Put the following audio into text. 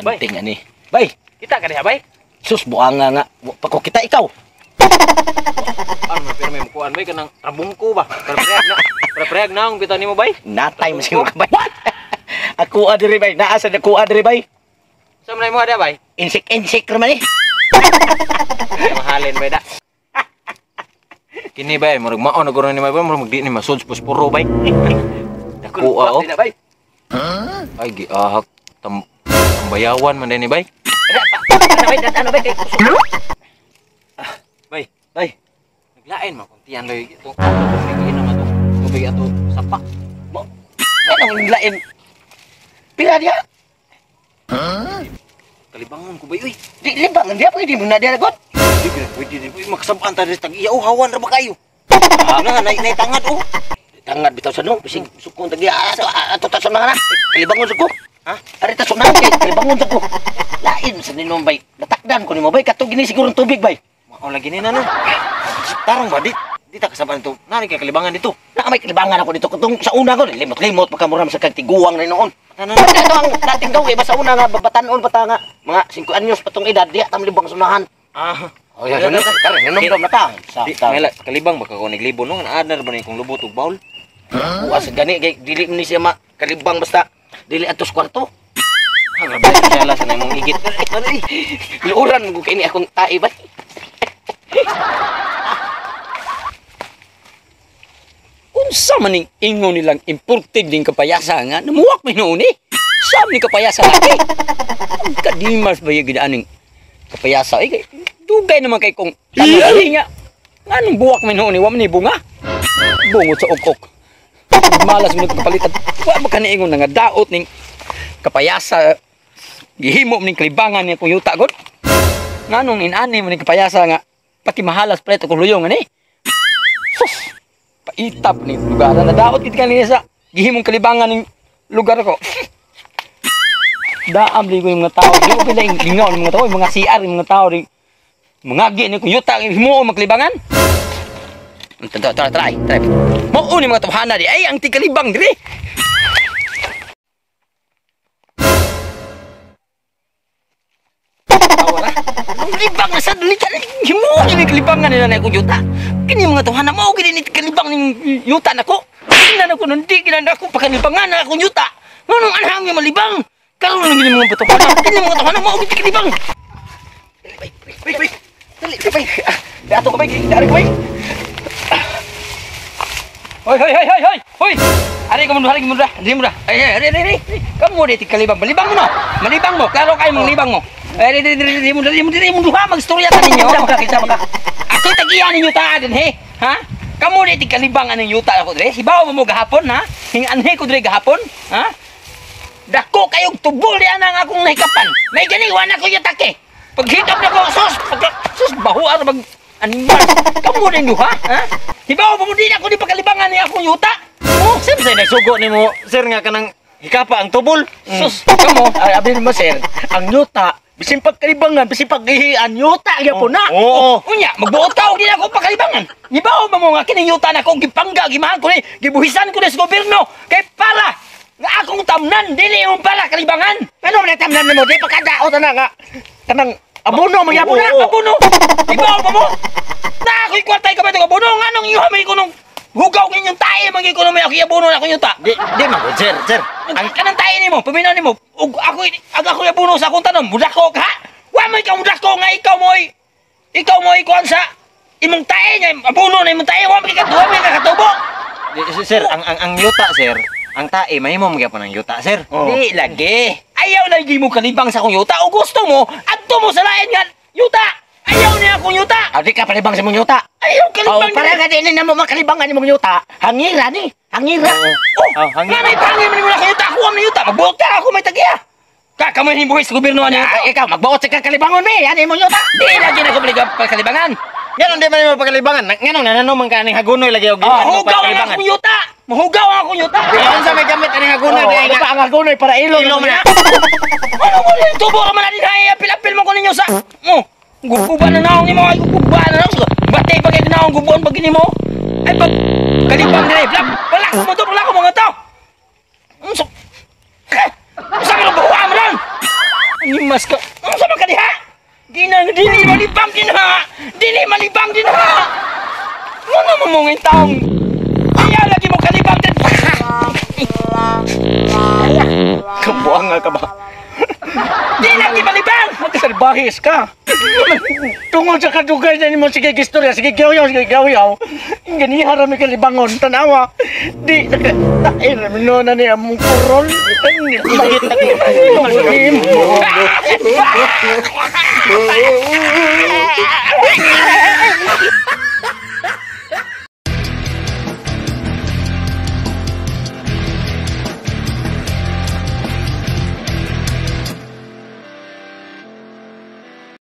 Banting ani. Bay, Kita ka diha, bay? Sus buanga nga. Wa pa ko kita ikaw. Ano pero may mukuan bay kanang trabungko ba? Prepreg na. Prepreg na ang bitaw nimo, bay. Natay mo siguro ka, bay. Ako adiri, bay. Naa sa ako adiri, bay. Sa man mo ada, bay? Insik-insik ra man eh. Mahalin bay da. Kini bay, murag mao na guro ni bay, murag di ni masud puspuro bay. Dako oh. Bay. Ay giahak tambayawan man ni bay. Ano bay? Ano bay? Bay, Bay. Naglain man kung tiyan lay ito. Tubig inom ato. Tubig ato sapak. Anong lain? Pila diya? Kalibangon ko bay uy. Di libang diya pwede mo na diya lagot. Di gyud pwede di uy makasabaan ta tag iya oh hawan ra ba kayo. Na nay nay tangad oh. Tangad bitaw sa no, bisig sukon tag iya ato ato ta sa mga na. Kalibangon sa ko. Ha? Ari ta sa kay kalibangon sa ko. Lain sa nino bay. Natakdan ko nimo bay kato gini siguro tubig bay. Mao lagi ni na no. Tarong ba di di ta kasabaan to. Nari kay kalibangan dito. Na may kalibangan ako dito katong sa una ko limot-limot pagka mura sa kag tiguang na noon. Tanan. Ito ang dating daw eh, basta una nga babatanon pa ta nga mga 5 anyos pa tong edad diya tam libang sunahan. Ah. Oh, yan yan. Karon ninom na ta. Sa Di may kalibang baka ko naglibo no adnar ba ni kung lubot og bawl. Buwas gani kay dili ni siya makalibang basta dili atos kwarto. Ha grabe siya sa imong igit. Luuran mo kay ni akong tae ba. Unsa man ning ingon nilang imported ning kapayasa nga namuwak may noon eh. Sa ni kapayasa lagi. Ang kadimas ba yung aning kapayasa eh kay dugay naman kay kung tanong nga nganong buwak may noon eh wa man ni bunga. Bungot sa ukok. Malas mo kapalitan. Wa ba kani ingon nga daot ning kapayasa gihimo ning kalibangan ni akong yuta god. Nganong inani mo ning kapayasa nga pati mahalas palit akong luyong ani. Sus! Paitap ni lugar na daot gid kanina sa gihimong kalibangan ning lugar ko. Daam ligo yung mga tao, di ko pila yung lingaw ng mga tao, yung mga CR yung mga tao ring mangagi ni kung yuta himo magkalibangan. Tara tara try, try. Mao ni mga tawhana di ay ang tikalibang diri. Ang libang na sa dili himo ni kalibangan nila na akong yuta. Kini mga tawhana mao gid ni kalibang ning yuta nako. Tingnan ako nun di gid ako pakalibangan na akong yuta. Nganong anhang yung malibang? Karon lang gid mga tawhana. Kini mga tawhana mao gid kalibang. Bay, bay, bay. Dali, bay. Dato ko bay, dari ko bay. Hoy hoy hoy hoy hoy. Hoy. Ari ko mo dra. Dili mo dra. Ay ay ay ay. Kamo di kalibang. Malibang mo no. Malibang mo. Klaro kay mong libang mo. Ay di di di mo di mo di mo duha magstorya ta ninyo. Kinsa ba ka? Ako tagiya ninyo ta din he. Ha? Kamo di kalibang aning yuta ako dre. Hibaw mo gahapon ha. Hinganhe ko dre gahapon, ha? Dako kayog tubol di ana ang akong nahikapan. May gani wa na ko yutake. Paghikap na ko sus, sus bahuar mag animal. Kamo din duha, ha? Hibaw mo di na ako di pagkalibangan ni akong yuta. Oh, sir say nagsugo nimo sir nga kanang hikapa ang tubol. Sus, kamo ay abin mo sir, ang yuta bisin pagkalibangan, bisin paggihian, yuta gyapon na. Oo. Unya, magbuot ka og di na ako pagkalibangan. Hibaw ba mo nga kining yuta na akong gipangga, gimahal ko ni, gibuhisan ko ni sa gobyerno kay para nga akong tamnan dili imong para kalibangan. Ano man tamnan nimo di pagkadaot na nga kanang abono man gyapon na. Abono. Hibaw ba mo? Na ako'y kwartay ka ba itong abono? Nganong iuha may kunong hugaw ninyong tae man gyud kuno may ako abono na akong yuta. Di di man sir, sir. Ang kanang tae nimo, paminaw nimo. Ug ako ag ako abono sa akong tanom, mudako ka. Wa man ka mudako nga ikaw mo'y kuan sa imong tae nya abono na imong tae wa man ka duha man ka katubo. Sir, ang yuta sir, ang tae mahimo man gyapon ang yuta sir. Di lagi. Ayaw lagi mo kalibang sa akong yuta o gusto mo adto mo sa lain nga yuta. Ayaw niya akong yuta. Di ka palibang sa imong yuta. Ayaw kalibang. Oh, para nga di na mo makalibangan imong yuta. Hangira ni, hangira. Oh, hangira. Nga may pangin man mo na yuta, ako ang yuta. Magbuot ka, ako may tagiya. Kakamay ni buhis sa gobyerno ani. Ikaw magbuot sa kalibangon mi, ani imong yuta. Di lagi na ko pagkalibangan. Nganong di man nimo pagkalibangan? Nganong nanano man ka aning hagunoy lagi og Mahugaw ang akong yuta. Mahugaw ang akong yuta. Unsa may gamit aning hagunoy di nga? Ang hagunoy para ilong man. Ano mo ni tubo ra man ani apil-apil mo ko ninyo sa. Oh. Guguba na naong nimo ay guguba na naong. Batay pa kay naong gubuon pag nimo. Ay pag kalibang dire, balak mo to, balak mo mga tao. Unsa? Unsa man buwa mo lang? Dili malibang din ha! Dili malibang din ha! Ano mo mong taong? Ayaw lagi mo kalibang din! Kabuang nga ka ba? Di lagi malibang! Magsalbahis ka. Tungod sa kadugay na nimo sige gistorya, sige gyaw-yaw, sige gyaw-yaw. Ganiha ra mi kalibangon, tanawa. Di naka tain ra mi no na ni among kurol. Magit na ko.